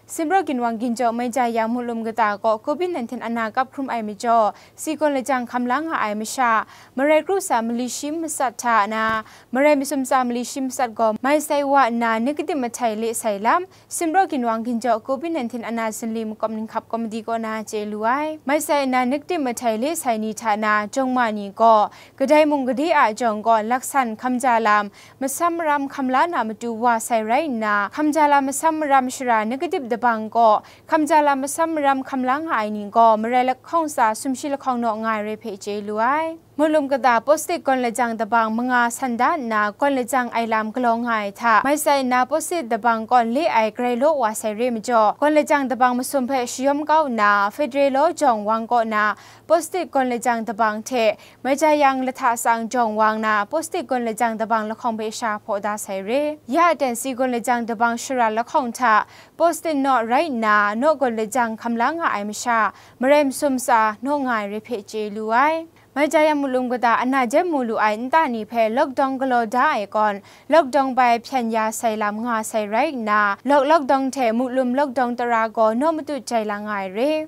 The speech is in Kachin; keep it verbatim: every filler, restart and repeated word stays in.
Simraw ginwang ginjaw mai ja yang, Mutlum kata kaw covid nineteen ana kap hkrum ai majaw, si gawn lajang hkam la nga ai masha, marai kru sa mali shi masat hta na, marai masum sa mali shi masat gaw mai sai wa nna negative mahtai le sai lam, Simraw ginwang ginjaw covid nineteen ana zinli makawp ninghkap komiti kaw na chye lu ai. Mai sai nna negative mahtai le sai ni hta na jawng ma ni gaw, kadai mung gade a jawng gaw laksan hkam ja lam, masam maram hkam la na matu wa sai rai nna, hkam ja lam masam maram shara negative dabang kaw, hkam ja lam masam maram hkam la nga ai ni gaw, marai lahkawng sa sumshi lahkawng naw nga ai re hpe chye lu ai. Mutlum kata positive gawn lajang dabang manga san da nna, gawn lajang ai lam galaw nga ai hta, mai sai nna positive dabang gawn le ai grai law wa sai re majaw, gawn lajang dabang masum hpe shayawm kau nna, Federal Law Jawng Wang kaw na positive gawn lajang dabang hte, mai ja yang lahta sang jawng wang na positive gawn lajang dabang lahkawng hpe sha hpaw da sai re. Ya aten si gawn lajang dabang shara lahkawng hta, positive naw rai nna, naw gawn lajang hkam la nga ai masha, marai masum sa naw nga ai re hpe chye lu ai. Mai ja yang Mutlum kata ana jem mu lu ai nta ni hpe lockdown galaw da ai gawn, lockdown bai hpyen ya sai lam nga sai rai nna, lawk lockdown hte Mutlum lockdown tara gaw naw matut jai la nga ai re.